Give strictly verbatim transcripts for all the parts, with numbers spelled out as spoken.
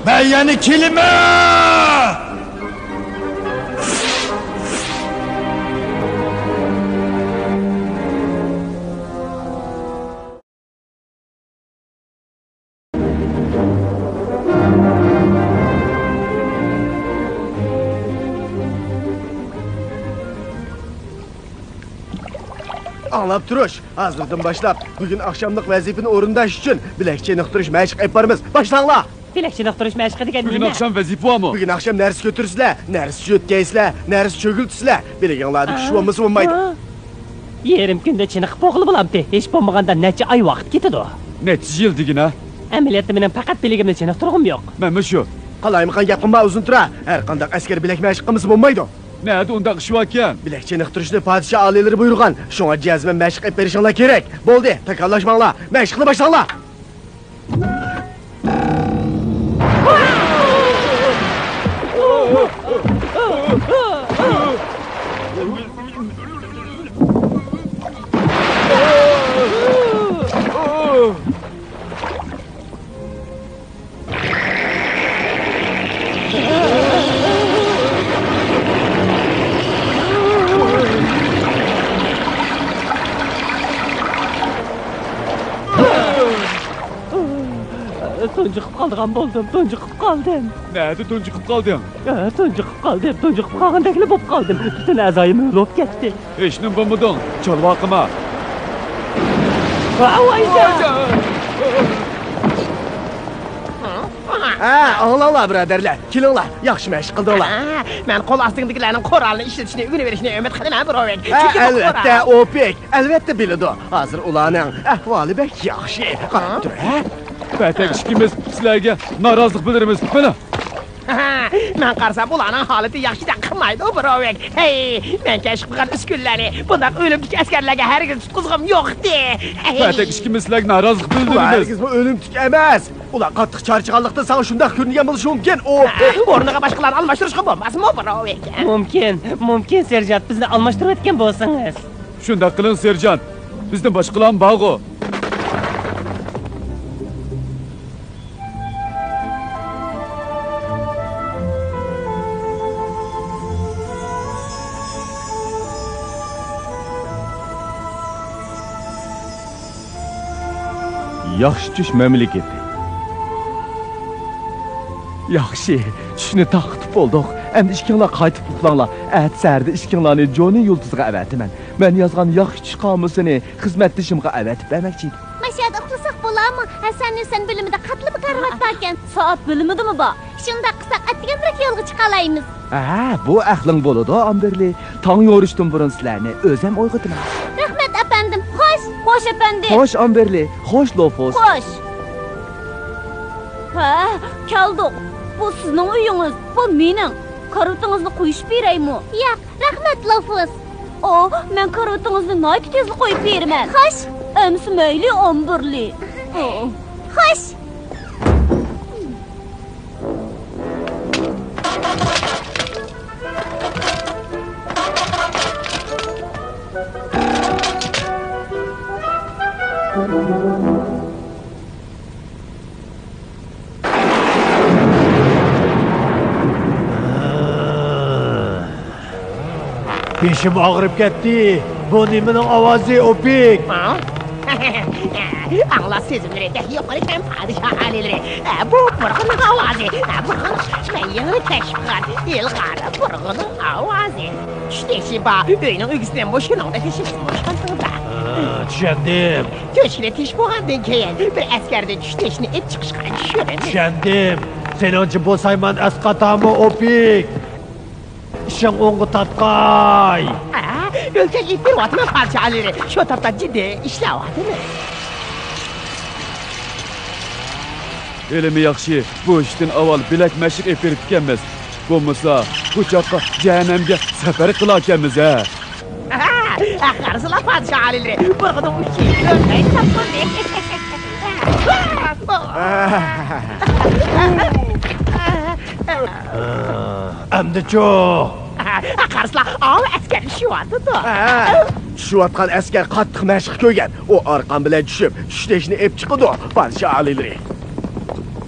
مەن يەنە كېلىمەن! ئاڭلاپ تۇرۇش، ھازىردىن باشلاپ بۈگۈن ئاخشاملىق ۋەزىپىنى ئورۇنداش ئۈچۈن بىلەك چېنىقتۇرۇش مەشىق ئېلىپ بارىمىز. باشلاڭلار! بىلەك چېنىقتۇرۇش مەشىقى دېگەن بۈگۈن نېمە؟ ئاخشام ۋەزىپە بارمۇ؟ بۈگۈن ئاخشام نەرسە كۆتۈرىسىلەر، نەرسە چۆتكەيسىلەر، نەرسە چۆگۈلتىسىلەر. بىلىكىڭلاردا چۈشۈپ بولمىسا بولمايدۇ. يېرىم كۈندە چېنىقىپ بولغىلى بولامتى. ھېچ بولمىغاندا نەچچە ئاي ۋاقىت كېتىدۇ. نەچچە يىل دېگىنە؟ ئەمەلىيەتتە مېنىڭ پەقەت بىلىكىمنى چېنىقتۇرغۇم يوق. مەنمۇ شۇ. قالايمىقان گەپ قىلما، ئۇزۇن تۇرا. ھەر قانداق ئەسكەر بىلەك مەشىق قىلمىسا بولمايدۇ. نەدە ئۇنداق ئىش باركەن؟ بىلەك چېنىقتۇرۇشنى پادىشاھ ئالىيلىرى بۇيرۇغان. شۇڭا جەزمەن مەشىق ئېلىپ بېرىشىڭلار كېرەك. بولدى، تاكاللاشماڭلار. مەشىقنى باشلاڭلار. تۇنجۇقۇپ قالىدىغان بولدۇم، تۇنجۇقۇپ قالدىم. نەدە تۇنجۇقۇپ قالدىڭ؟ ئە، تۇنجۇقۇپ قالدىم، تۇنجۇقۇپ قالغاندەكلا بولۇپ قالدىم. پۈتۈن ئەزايىم ھۆل بولۇپ كەتتى. ھېچنېمە بولمىدىڭ، چالۋاقىما. ۋايجان! ھە، ئاڭلاڭلار، بۇرادەرلەر، كېلىڭلار، ياخشى مەشىق قىلدىڭلار. ھە، مەن قول ئاستىڭدىكىلەرنىڭ قورالىنى ئىشلىتىشنى ئۆگىنىۋېلىشىنى ئۈمىد قىلىمەن، بروۋىك. ھە، چۈنكى بۇ ئەلۋەتتە، قورال ئوپېك، ئەلۋەتتە بىلىدۇ. ھازىر ئۇلارنىڭ ئەھۋالى بەك ياخشى. قاراپ تۇر، ھە؟ پاتەك ئىككىمىز سىلەرگە نارازىلىق بىلدۈرىمىز، مانا. مەن قارىسام، ئۇلارنىڭ ھالىتى ياخشىدەك قىلمايدۇ، بروۋىك. ھەي، مەن كەشىپ قىلغان ئۈسكۈنىلەرنى بۇنداق ئۆلۈمتۈك ئەسكەرلەرگە ھەرگىز تۇتقۇزغۇم يوقتى. ھەي. پاتەك ئىككىمىز سىلەرگە نارازىلىق بىلدۈرىمىز. ھەرگىزمۇ ئۆلۈمتۈك ئەمەس. ئۇلار قاتتىق چارچىغانلىقتىن ساڭا شۇنداق كۆرۈنگەن بولۇشى مۇمكىن. ئۇ ئورنىغا باشقىلارنى ئالماشتۇرۇشقا بولماسمۇ، بروۋىك؟ مۇمكىن، مۇمكىن، سېرژانت، بىزنى ئالماشتۇرۇۋەتكەن بولسىڭىز. شۇنداق قىلىڭ، سېرژانت. بىزدىن باشقىلارمۇ بارغۇ. ياخشى چۈش مەملىكىتى. ياخشى، چۈشنى تارقىتىپ بولدۇق. ئەمدى ئىككىڭلار قايتىپ ئۇخلاڭلار. ئەتە سەھەردە ئىككىڭلارنى جونى يۇلتۇزىغا ئەۋەتىمەن. مەن يازغان ياخشى چۈش قامۇسىنى خىزمەتدىشىمغا ئەۋەتىپ بەرمەكچى ئىدىم. ماشۇ يەردە ئۇخلىساق بولامۇ؟ ھەسەن ھۈسەن بۆلۈمىدە قاتلىما كارىۋات باركەن. سائەت بۆلۈمىدىمۇ بار؟ شۇنداق قىلساق، ئەتىگەنرەك يولغا چىقالايمىز. ھە، بۇ ئەقلىڭ بولىدۇ، ئامبېرلى. تاڭ يورۇشتىن بۇرۇن سىلەرنى ئۆزۈم ئويغىتىمەن. رەھمەت، ئەپەندىم. خوش! خوش، ئەپەندى. خوش، ئامبېرلى. خوش، لوفۇس. خوش. ھە، كەلدۇق. بۇ سىزنىڭ ئۆيىڭىز، بۇ مېنىڭ. كارىۋىتىڭىزنى قويۇشۇپ بېرەيمۇ؟ ياق، رەھمەت، لوفۇس. ئو، مەن كارىۋىتىڭىزنى ناھايىتى تېزلا قويۇپ بېرىمەن. خوش. ئەمىسە مەيلى، ئامبېرلى. خوش. بېشىم ئاغرىپ كەتتى. بۇ نېمىنىڭ ئاۋازى، ئوپېك؟ ئاڭلاش سېزىملىرى بەك يۇقىرىكەن، پادىشاھ ئالىيلىرى. ئە، بۇ بۇرغىنىڭ ئاۋازى. ئە، بۇرغىنىڭ مەن يېڭى كەشىپ قىلغان ئىلغار بۇرغىنىڭ ئاۋازى. چۈش تېشى بار، ئۆينىڭ ئۆگزىسىنى مۇشۇنىڭدا تېشىپ مۇشۇندىڭدا. ھە، چۈشەندىم. تۆشۈكنى تېشىپ بولغاندىن كېيىن، بىر ئەسكەردىن چۈش تېشىنى ئېلىپ چىقىشقا چۈشۈرىمىز. چۈشەندىم. سېنىڭچە بولسايمەن ئەسقاتامۇ، ئوپېك؟ ئىشىڭ ئوڭغا تارتقاي. ھە، ئۆلچەش ئېلىپ بېرىۋاتىمەن، پادىشاھ ئالىيلىرى. شۇ تاپتا جىددىي ئىشلەۋاتىمەن. ھېلىمۇ ياخشى، بۇ ئىشتىن ئاۋۋال بىلەك مەشىق ئېلىپ بېرىپتىكەنمىز. بولمىسا، بۇ چاغقا جەھەننەمگە سەپەر قىلاركەنمىز ھە. ھە، قارىسىلا، پادىشاھ ئالىيلىرى، بۇرغىنىڭ ئۇچى ئۆرلەي تاپىلدى. ئەمدىچۇ؟ قارىسىلا، ئاۋۇ ئەسكەر چۈشۈۋاتىدۇ. چۈشۈۋاتقان ئەسكەر قاتتىق مەشىق كۆرگەن. ئۇ ئارقان بىلەن چۈشۈپ، چۈش تېشىنى ئېلىپ چىقىدۇ، پادىشاھ ئالىيلىرى.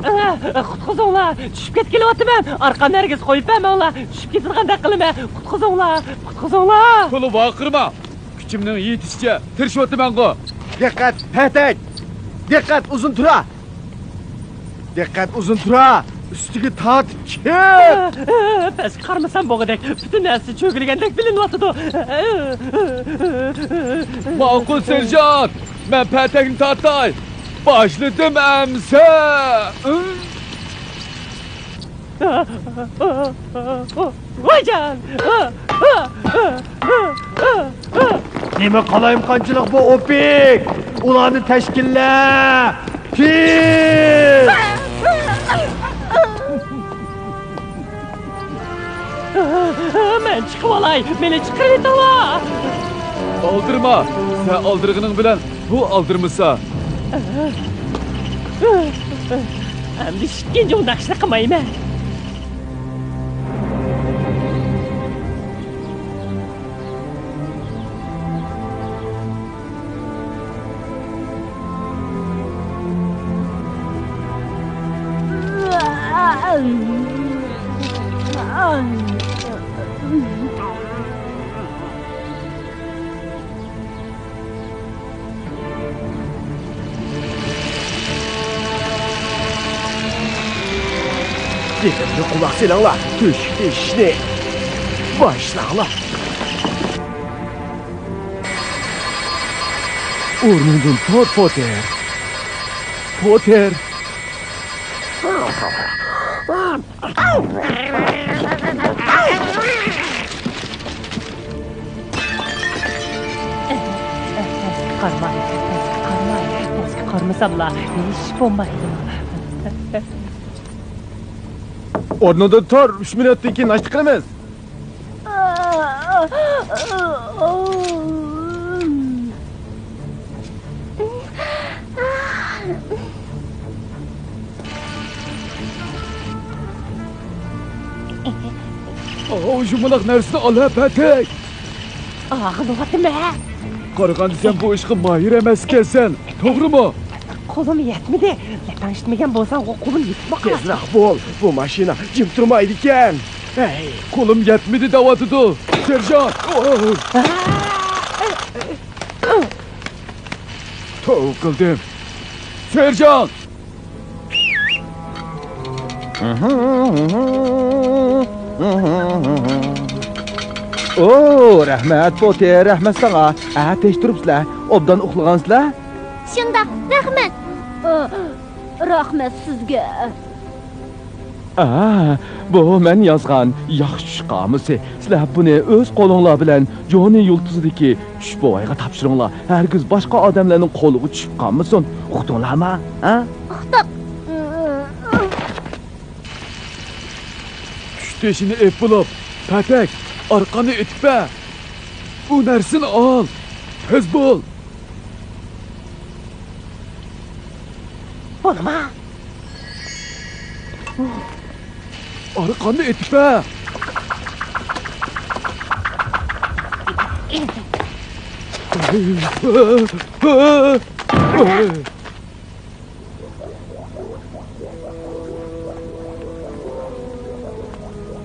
ئە، قۇتقۇزۇڭلار! چۈشۈپ كەتكىلى ئاتىمەن! ئارقامنى ھەرگىز قويۇپ بەرمەڭلار! چۈشۈپ كېتىدىغاندەك قىلىمەن! قۇتقۇزۇڭلار! قۇتقۇزۇڭلار! تولا ۋارقىرىما! كۈچۈمنىڭ يېتىشىچە تىرىشىۋاتىمەنغۇ! دىققەت، پەتەك! دىققەت، ئۇزۇن تۇرا! دىققەت، ئۇزۇن تۇرا! ئۈستىگە تارتىپ كېت! پەسكە قارىمىسام بولغۇدەك، پۈتۈن نەرسە چۆگىلىگەندەك بىلىنىۋاتىدۇ. ماقۇل، سېرژانت! مەن پەتەكنى تارتاي! باشلىدىم ئەمسە! ۋايجان! نېمە قالايمىقانچىلىق بۇ، ئوپېك؟ ئۇلارنى تەشكىللە! تېز! مەن چىقىۋالاي، مېنى چىقىرىۋېتىڭلار! ئالدىرىما! سەن ئالدىرىغىنىڭ بىلەن بۇ ئالدىرىمىسا. ئەمدى ئىككىنچى ئۇنداق ئىشنى قىلمايمەن. دېدىممۇ، قۇلاق سېلىڭلار، تۆشۈك تېشىشنى باشلاڭلار. ئورنۇڭدىن تۇر، پوتېر. پوتېر. قارىماي، قارىماي، قارىمىساملا ھېچ بولمايدۇ. ئورنۇڭدىن تۇر، ئۈچ مىنۇتتىن كېيىن ناشتا قىلىمىز. ئاۋۇ يۇمىلاق نەرسىنى ئال ھە، پەتەك! ئاغرىۋاتىمەن. قارىغاندا سەن بۇ ئىشقا ماھىر ئەمەس ئىكەنسەن، توغرىمۇ؟ قولۇم يەتمىدى. لەپەڭشىتمىگەن بولساڭ، قولۇم يېتىپمۇ قالاتتى. تېزراق بول، بۇ ماشىنا جىم تۇرمايدىكەن. ھەي، قولۇم يەتمىدى دەۋاتىدۇ، سېرژانت. توۋا قىلدىم. سېرژانت! ئو، رەھمەت، پوتېر، رەھمەت ساڭا. ئەتەش تۇرۇپسىلەر، ئوبدان ئۇخلىغانسىلەر؟ شۇنداق، رەھمەت. ئا، رەھمەت سىزگە. ئا، بۇ مەن يازغان ياخشى چۈش قامۇسى. سىلەر بۇنى ئۆز قولۇڭلار بىلەن جونى يۇلتۇزىدىكى چۈش بوۋايغا تاپشۇرۇڭلار. ھەرگىز باشقا ئادەملەرنىڭ قولىغا چۈشۈپ قالمىسۇن. ئۇقتۇڭلارمۇ؟ ھە؟ ئۇقتۇق. چۈش تېشىنى ئېلىپ بولۇپ، پەتەك، ئارقاننى ئېتىپ بەر. ئۇ نەرسىنى ئال. تېز بول. بولىما؟ ئارقاننى ئېتىپ بەر.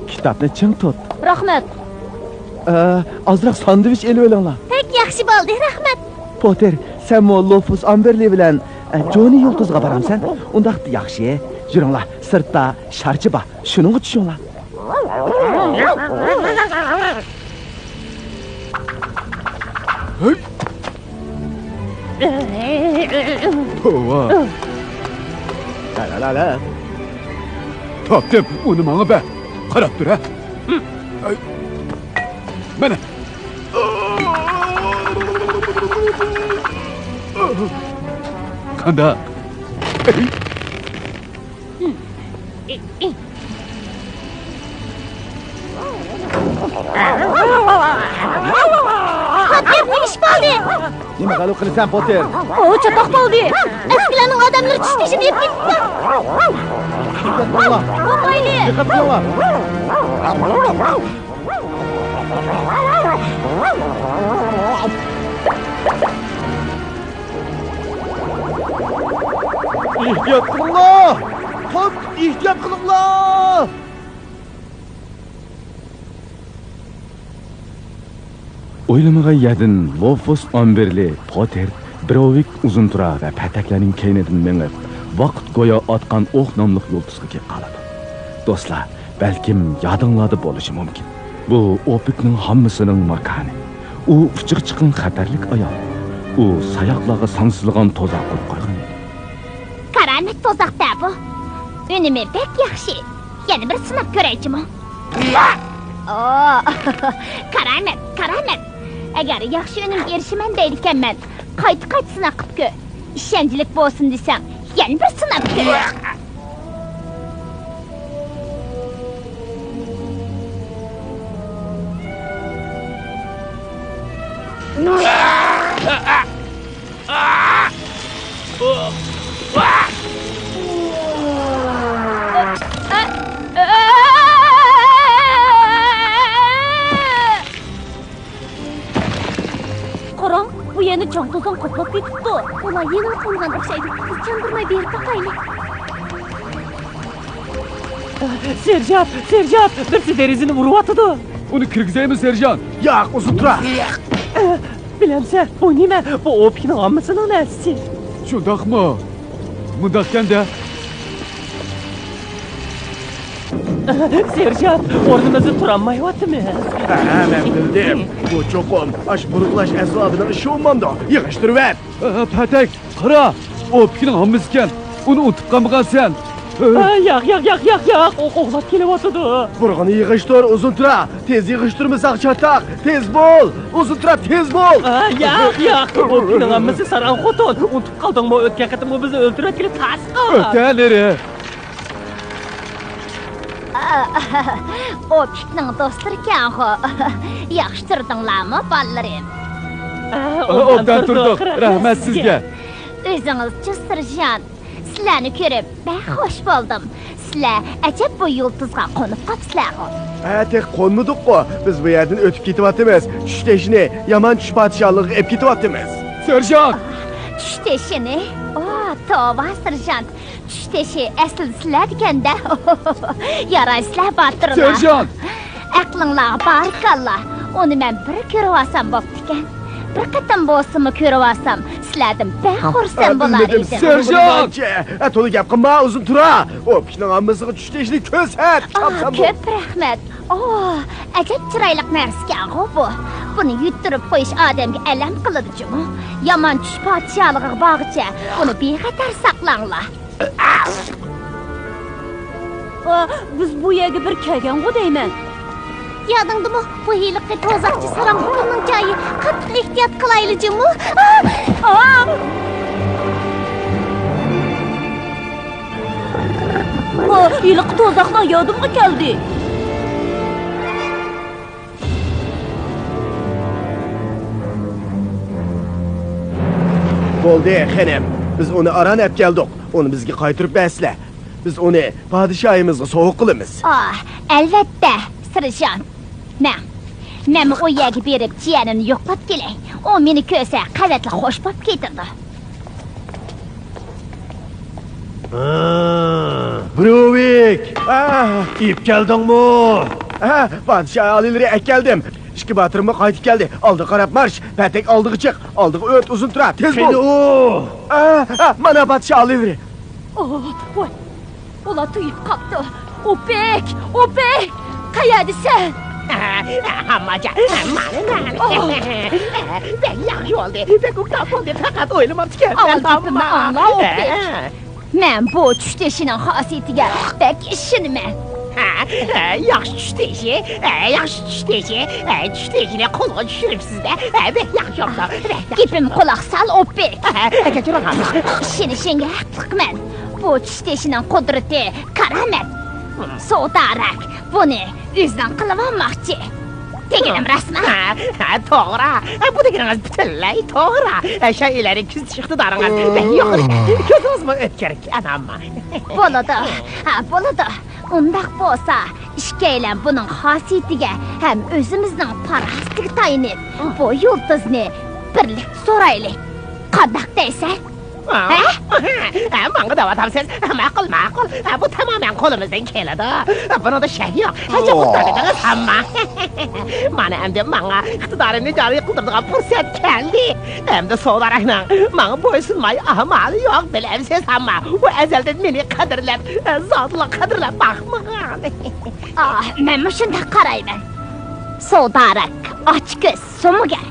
كىتابنى چىڭ تۇت. رەھمەت. ئە، ئازراق ساندۋىچ ئېلىۋېلىڭلار. بەك ياخشى بولدى، رەھمەت. پوتېر، سەنمۇ لوفۇس ئامبېرلى بىلەن، ئە، جونى يۇلتۇزغا بارامسەن؟ ئۇنداقتا ياخشى. يۈرۈڭلار، سىرتتا شارچە بار. شۇنىڭغا چۈشۈڭلار. ھەي! توۋا! تاپتىم، ئۇنى ماڭا بەر. قاراپ تۇر، ھە؟ ئاي. مانا. قانداق؟ پوتېر، نېمە ئىش بولدى؟ نېمە غەلۋە قىلىسەن، پوتېر؟ ئۇ چاتاق بولدى. ئەسكىلەرنىڭ ئادەملىرى چۈش تېشىنى يەپ كېتىپتۇ. دىققەت قىلىڭلار. بولمايلى. دىققەت قىلىڭلار. ئېھتىيات قىلىڭلار! پوت، ئېھتىيات قىلىڭلار! ئويلىمىغان يەردىن لوفۇس ئامبېرلى، پوتېر، بروۋىك ئۇزۇنتۇرا ۋە پەتەكلەرنىڭ كەينىدىن مېڭىپ، ۋاقىت گويا ئاتقان ئوق ناملىق يۇلتۇزغا كېلىپ قالىدۇ. دوستلار، بەلكىم يادىڭلاردا بولۇشى مۇمكىن. بۇ ئوپېكنىڭ ھاممىسىنىڭ ماكانى. ئۇ ئۇچىغا چىققان خەتەرلىك ئايال. ئۇ ساياقلارغا سانسىزلىغان تۇزاق قۇرۇپ قويغان ئىدى. كارامەت تۇزاق-دە بۇ. ئۈنۈمى بەك ياخشى. يەنە بىر سىناپ كۆرەيچىمۇ؟ ئو، كارامەت، كارامەت. ئەگەر ياخشى ئۈنۈمگە ئېرىشىمەن دەيدىكەنمەن، قايتا-قايتا سىناپ قىپ كۆر. ئىشەنچلىك بولسۇن دېسەڭ، يەنە بىر سىناپ كۆر. قاراڭ، بۇ يەنە چوڭ توزان قوپلاپ كېتىپتۇ. ئۇلار يېڭىلا قونغان ئوخشايدۇ. بىز چاندۇرماي بېرىپ باقايلى. سېرژانت، سېرژانت، بىرسى دېرىزىنى ئۇرۇۋاتىدۇ. ئۇنى كىرگۈزەيمۇ، سېرژانت؟ ياق، ئۇزۇن تۇرا. بىلەمسەن، بۇ نېمە؟ بۇ ئوپېكنىڭ ھاممىسىنىڭ نەرسىسى. شۇنداقمۇ؟ مۇنداقكەندە. سېرژانت، ئورنىمىزدا تۇرالمايۋاتىمىز. ھە، مەن بىلدىم. بۇ چوقۇم ئاشۇ بۇرغىلاش ئەسۋابىنىڭ ئىشى بولمامدۇ؟ يىغىشتۇرۇۋەت. ئە، پەتەك، قارا! ئوپېكنىڭ ھاممىسىكەن. ئۇنى ئۇنتۇپ قالمىغانسەن. ئە، ياق، ياق، ياق، ياق، ياق. ئۇ قوغلاپ كېلىۋاتىدۇ. بۇرغىنى يىغىشتۇر، ئۇزۇن تۇرا. تېز يىغىشتۇرمىساق چاتاق. تېز بول! ئۇزۇن تۇرا، تېز بول! ئە، ياق، ياق. ئوپېكنىڭ ھاممىسى ساراڭ خوتۇن. ئۇنتۇپ قالدىڭمۇ؟ ئۆتكەن قېتىممۇ بىزنى ئۆلتۈرۈۋەتكىلى تاس قالغان. ئۆتەلىرى. ئوپېكنىڭ دوستلىرىكەنغۇ. ياخشى تۇردۇڭلارمۇ، بالىلىرىم؟ ئوبدان تۇردۇق. رەھمەت سىزگە. ئۆزىڭىزچۇ، سېرژانت؟ سىلەرنى كۆرۈپ بەك خۇش بولدۇم. سىلەر ئەجەب بۇ يۇلتۇزغا قونۇپ قاپسىلەرغۇ؟ ھە، تېخى قونمىدۇققۇ. بىز بۇ يەردىن ئۆتۈپ كېتىۋاتىمىز. چۈش تېشىنى يامان چۈش پادىشاھلىقىغا ئېلىپ كېتىۋاتىمىز. سېرژانت! چۈش تېشىنى؟ ئو، توۋا، سېرژانت. چۈش تېشى، ئەسلىدە سىلەردىكەن-دە. يارايسىلەر، باتۇرلار. سېرژانت! ئەقلىڭلارغا بارىكاللا. ئۇنى مەن بىر كۆرۈۋالسام بوپتىكەن. بىر قېتىم بولسىمۇ كۆرۈۋالسام، سىلەردىن بەك خۇرسەن بولار ئىدىم. سېرژانت! ئە، تولا گەپ قىلما، ئۇزۇن تۇرا. ئوپېكنىڭ ھاممىسىغا چۈش تېشىنى كۆرسەت. ئا، كۆپ رەھمەت. ئو، ئەجەب چىرايلىق نەرسىكەنغۇ بۇ. بۇنى يۇتتۇرۇپ قويۇش ئادەمگە ئەلەم قىلىدۇ جۇمۇ. يامان چۈش پادىشاھلىقىغا بارغۇچە بۇنى بىخەتەر ساقلاڭلار. ئا، بىز بۇ يەرگە بىر كەلگەنغۇ دەيمەن. يادىڭدىمۇ؟ بۇ ھېلىقى توزاقچى ساراڭ خوتۇننىڭ جايى. قاتتىق ئېھتىيات قىلايلى جۇمۇ. ئا! ئا! ئا، ھېلىقى توزاقلار يادىمغا كەلدى. بولدى، خېنىم. بىز ئۇنى ئاران ئەپ كەلدۇق. ئۇنى بىزگە قايتۇرۇپ بەرسىلە. بىز ئۇنى پادىشاھىمىزغا سوۋغا قىلىمىز. ئا، ئەلۋەتتە، سېرژانت. مەن، مەنمۇ ئۇ يەرگە بېرىپ جىيەنىمنى يوقلاپ كېلەي. ئۇ مېنى كۆرسە قەۋەتلا خوش بولۇپ كېتىدۇ. بروۋىك! ئا! ئېلىپ كەلدىڭمۇ؟ ھە، پادىشاھ ئالىيلىرى، ئەكەلدىم. ئىككى باتۇرۇممۇ قايتىپ كەلدى. ئالدىغا قاراپ مارش! پەتەك، ئالدىغا چىق! ئالدىغا ئۆت، ئۇزۇن تۇرا! تېز بول! قېنى ئۇ؟ ئا، ئا، مانا پادىشاھ ئالىيلىرى. ئو، ۋاي! ئۇلار تۇيۇپ قاپتۇ. ئوپېك! ئوپېك! قەيەردىسەن؟ ھامماجان، مانا، مانا. ئوھ! بەك ياخشى بولدى. بەك ئوبدان بولدى. پەقەت ئويلىماپتىكەن. ئاۋۇ گېپىمنى ئاڭلا، ئوپېك. مەن بۇ چۈش تېشىنىڭ خاسىيىتىگە بەك ئىشىنىمەن. ھە، ھە، ياخشى چۈش تېشى، ھە، ياخشى چۈش تېشى، ھە، چۈش تېشىنى قولغا چۈشۈرۈپسىز-دە، ھە، بەك ياخشى بولدى، بەك ياخشى. گېپىمگە قۇلاق سال، ئوپېك. ھە، ھە، كەچۈرۈڭ، ھە. ئىشىنىشىڭگە ھەقلىقمەن. بۇ چۈش تېشىنىڭ قۇدرىتى كارامەت. سودارەك بۇنى ئۆزىنىڭ قىلىۋالماقچى. دېگىنىم راستمۇ؟ ھە، ھە، توغرا. ھە، بۇ دېگىنىڭىز پۈتۈنلەي توغرا. ھە، شۇ ئىلەرى كۆزىتىش ئىقتىدارىڭىز بەك يۇقىرى. كۆزىڭىزمۇ ئۆتكەر ئانام. بولىدۇ. ھە، بولىدۇ. ئۇنداق بولسا، ئىككىيلەن بۇنىڭ خاسىيىتىگە ھەم ئۆزىمىزنىڭ پاراسىتىگە تايىنىپ، بۇ يۇلتۇزنى بىرلىكتە سورايلى. قانداق دەيسەن؟ ھە؟ ھە، ماڭا دەۋاتامسىز؟ ماقۇل، ماقۇل. بۇ تامامەن قولىمىزدىن كېلىدۇ. بۇنىڭدا شەك يوق. ھەجەپ ئولتۇردىڭىز ھەممە. مانا ئەمدى ماڭا ئىقتىدارىمنى جارى قىلدۇرىدىغان پۇرسەت كەلدى. ئەمدى سودارەكنىڭ ماڭا بويسۇنماي ئامالى يوق، بىلەمسىز ھەممە. ئۇ ئەزەلدىن مېنى قەدىرلەپ، زادىلا قەدىرلەپ باقمىغان. ئاھ، مەنمۇ شۇنداق قارايمەن. سودارەك، ئاچكۆز، سۆمۈرگەر.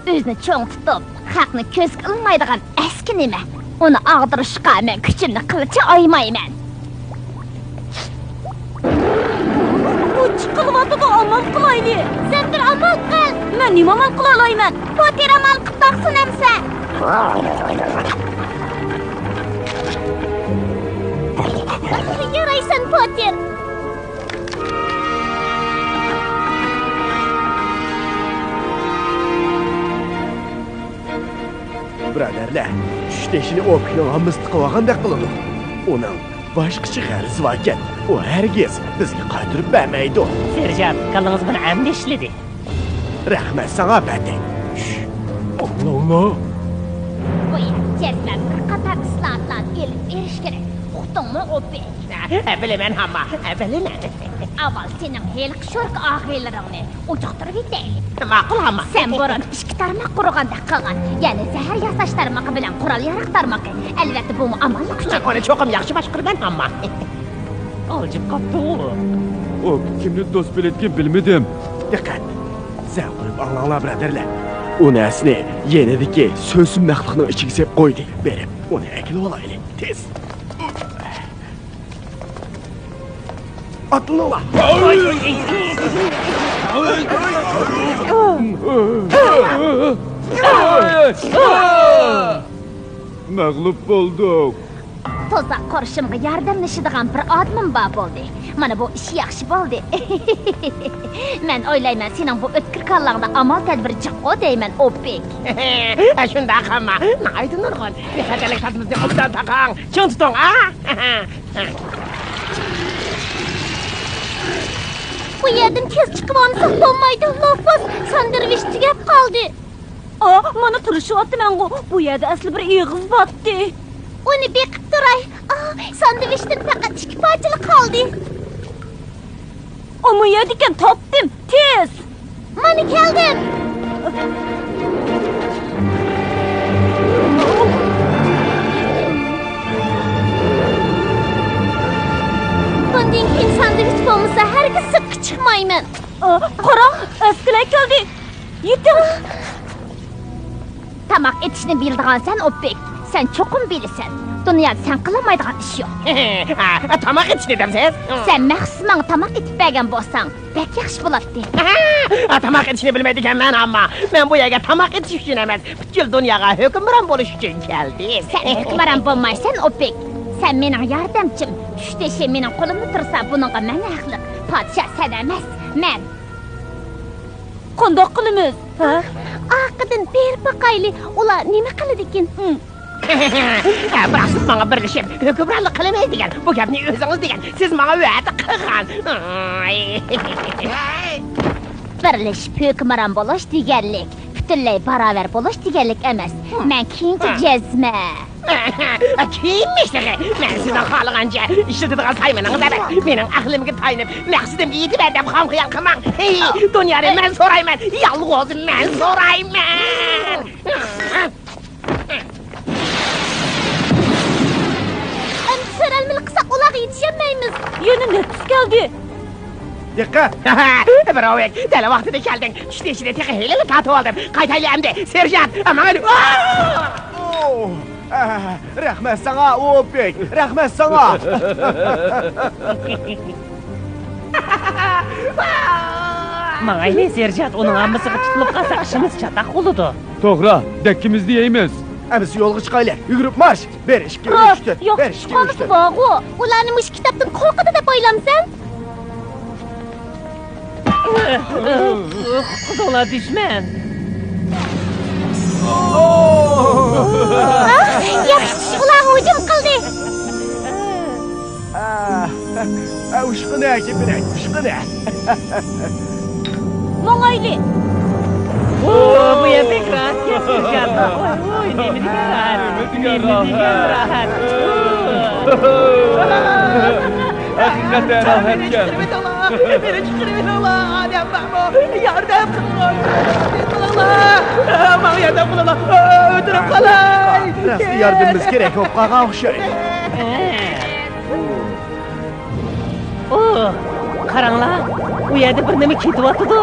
ئۆزىنى چوڭ تۇتۇپ، خەقنى كۆزگە ئىلمايدىغان ئەسكى نېمە؟ ئۇنى ئاغدۇرۇشقا مەن كۈچۈمنى قىلچە ئايىمايمەن. ئۇ چىقىلىۋاتىدۇ، ئامال قىلايلى. سەن بىر ئامال قىل. مەن نېمە ئامال قىلالايمەن؟ پوتېر ئامال قىپ باقسۇن ئەمسە. يارايسەن، پوتېر. بۇرادەرلەر، چۈشتېشىنى ئوپېكنىڭ ھاممىسى تىقىۋالغاندەك قىلىدۇ. ئۇنىڭ باشقىچە غەرىزى باركەن، ئۇ ھەرگىز بىزگە قايتۇرۇپ بەرمەيدۇ. سېرژانت، كاللىڭىز بىر ئەمدى ئىشلىدى. رەھمەت ساڭا، پەتەي. چۈش. ئاڭلاڭلار. بۇ يەردە جەزمەن بىر قاتار ئىسلاھاتلارنى ئېلىپ بېرىش كېرەك. ئۇقتۇڭمۇ، ئوپېك؟ ھە، بىلىمەن، ھامما، ھە، بىلىمەن. ئاۋۋال سېنىڭ ھېلىقى شوركا ئاغىنىلىرىڭنى ئۇجۇقتۇرۇۋېتەيلى. ماقۇل، ھامما. سەن بۇرۇن ئىككى تارماق قۇرغاندەك قىلغان، يەنى زەھەر ياساش تارمىقى بىلەن قورال ياراغ تارمىقى. ئەلۋەتتە، بۇمۇ ئامانلىق ئۈچۈن. مەن ئۇنى چوقۇم ياخشى باشقۇرىمەن، ھامما. ئالجىپ قاپتۇ. ئۇ كىمنى دوست بىلىدىكىن بىلمىدىم. دىققەت! زەن قويۇپ ئاڭلاڭلار، بۇرادەرلەر. ئۇ نەرسىنى يېنىدىكى سۆسۈمنەقلىقنىڭ ئىچىگە سېلىپ قويدى. بېرىپ، ئۇنى ئەكېلىۋالايلى. تېز! ئاتلىنىڭلار! مەغلۇپ بولدۇق. توزاق قورشىمىغا ياردەملىشىدىغان بىر ئادىمىم بار بولدى. مانا بۇ ئىش ياخشى بولدى. مەن ئويلايمەن، سېنىڭ بۇ ئۆتكۈر كاللاڭدا ئامال تەدبىر جىققۇ دەيمەن، ئوپېك. شۇنداق، ھامما. ناھايىتى نۇرغۇن. بىخەتەرلىك تارتمىسىنى ئوبدان تاقاڭ. چىڭ تۇتۇڭ، ھە؟ بۇ يەردىن تېز چىقىۋالمىساق بولمايدۇ، لوفۇس. ساندىروىچ تۈگەپ قالدى. ئا، مانا تىرىشىۋاتىمەنغۇ. بۇ يەردە ئەسلى بىر ئېغىز بارتتى. ئۇنى بېقىپ تۇراي. ئا، ساندۋىچتىن پەقەت ئىككى پارچىلا قالدى. ئا، مۇ يەردىكەن، تاپتىم. تېز! مانا كەلدىم. بۇندىن كېيىن ساندۋىچ بولمىسا ھەرگىز سىرتقا چىقمايمەن. ئا، قاراڭ، ئەسكىلەر كەلدى. يېتىڭ! تاماق ئېتىشنى بىلىدىغانسەن، ئوپېك. سەن چوقۇم بىلىسەن. دۇنيادا سەن قىلالمايدىغان ئىش يوق. تاماق ئېتىشنى دەمسىز؟ سەن مەخسۇس ماڭا تاماق ئېتىپ بەرگەن بولساڭ، بەك ياخشى بولاتتى. تاماق ئېتىشنى بىلمەيدىكەنمەن، ئەمما مەن بۇ يەرگە تاماق ئېتىش ئۈچۈن ئەمەس، پۈتكۈل دۇنياغا ھۆكۈمران بولۇش ئۈچۈن كەلدىم. سەن ھۆكۈمران بولمايسەن، ئوپېك. سەن مېنىڭ ياردەمچىم. چۈشتېشى مېنىڭ قولۇمدا تۇرسا، بۇنىڭغا مەن ھەقلىق. پادىشاھ سەن ئەمەس، مەن. قانداق قىلىمىز؟ ھە؟ ئارقىدىن بېرىپ باقايلى، ئۇلار نېمە قىلىدىكىن؟ بىراق سىز ماڭا بىرلىشىپ ھۆكۈمرانلىق قىلىمىز دېگەن، بۇ گەپنى ئۆزىڭىز دېگەن، سىز ماڭا ۋەدە قىلغان. بىرلىشىپ ھۆكۈمران بولۇش دېگەنلىك پۈتۈنلەي باراۋەر بولۇش دېگەنلىك ئەمەس. مەن كېيىنچە جەزمە. كېيىنمىش تېخى. مەن سىزنىڭ خالىغانچە ئىشلىتىدىغان سايمىنىڭىز ئەمەس. مېنىڭ ئەقلىمگە تايىنىپ، مەقسىتىمگە يېتىۋەر دەپ خام خىيال قىلماڭ. ھېي، دۇنيانى مەن سورايمەن. يالغۇز مەن سورايمەن. ئەمدى سۆرەلمىلىك قىلساق، ئۇلارغا يېتىشەلمەيمىز. يەنە نەپىس كەلدى. دىققەت! بىراۋېك، دەل ۋاقتىدا كەلدىڭ. چۈشتېشىنى تېخى ھېلىلا تارتىۋالدىم. قايتايلى ئەمدى، سېرژانت! ماڭايلى! ئوھ! ئە، رەھمەت ساڭا، ئوپېك! رەھمەت ساڭا! ماڭايلى، سېرژانت، ئۇنىڭ ھاممىسىغا تۇتۇلۇپ قالساق، ئىشىمىز چاتاق بولىدۇ. توغرا، دەككىمىزنى يەيمىز. ئەمىسە يولغا چىقايلى، يۈگۈرۈپ مارش! بىر، ئىككى، ئۈچ، تۆت، بىر، ئىككى، ئۈچ، تۆت. بارغۇ. ئۇلارنىمۇ ئىككى كىتابتىن قورقىدۇ دەپ ئويلامسەن؟ قۇتقۇزۇڭلار، دۈشمەن! ئاھ، ياخشى چۈش ئۇلارغا ھۇجۇم قىلدى. ئا، ئا، ئۇشقىنە، كېپىنەك، ئۇشقىنە. ماڭايلى. ئۇ، بۇ يەر بەك راھەتكەن، سۈرگەن. ۋاي، ۋاي، نېمە دېگەن راھەت. نېمە دېگەن راھەت. ھەقىقەتەن راھەتكەن. مېنى چىقىرىۋېتىڭلار، مېنى چىقىرىۋېتىڭلار، ئادەم بارمۇ؟ ياردەم قىلىڭلار، ياردەم قىلىڭلار، ماڭا ياردەم قىلىڭلار، ئۆلتۈرۈپ قالاي. رەسمىي ياردىمىمىز كېرەك بولۇپ قالغان ئوخشايدۇ. ئۇ، قاراڭلار، ئۇ يەردە بىر نېمە كېتىۋاتىدۇ.